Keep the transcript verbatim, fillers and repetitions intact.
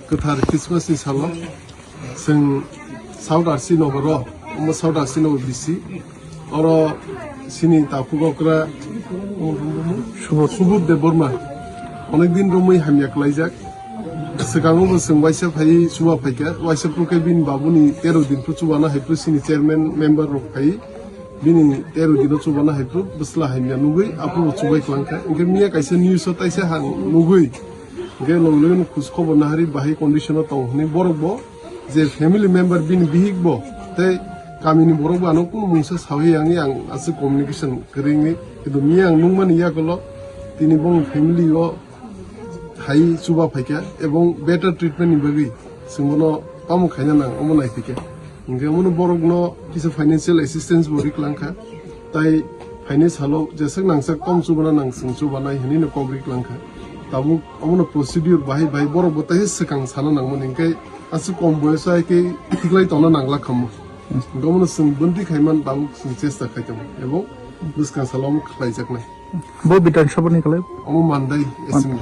Kwthar Christmas ni salo chwng South R C Nagar o, omo South R C Nagar B C, oro chini takhuk okra Subodh Debbarma onek din romwi hamya klaijak. Swkango bo chwng waisa phai chuba phaikha, waisa phuru khe bini babuni tero din phuru chubana hai phuru chini chairman member rok phai bini tero dino chubana hai phuru bwsla hamya nugwi aphuru chubai klangkha. Hwnkhe miya kaisa news o taisa han nugwi, hwnkhe logi logi no khus khobor nahari bahai condition o tong hwnwi borok bo je family member bini bihik bo tei kamini borok bo ano kunu mungsa sawi yang yang aswk communication kwrwngwi, kintu miya ang nukmani yagulo tini bong family o hai chuba phaikha ebong better treatment ni bagwi chwng bono tamo khaina nang omo nai phaikha. Hwnkhe omono borokno kisa financial assistance bo riklangkha, tai phaini salo jeswk nangsak tom chubana nang chwng chubanai hwnwi no kok riklangkha. Tabuk omono procedure bahai bahai borok bo taisa swkang sana nangmani, hwnkhe aswk kom boyoso hai khe thiklai tongna nangla khammo. Hwnkhe omono chwng bwntwi khaiman tabuk chwng chesta khai tongo ebong bwskang salo omo khlaijaknai. Bo Bidhan Sabha ni kwlai? Omo Mandai assembly.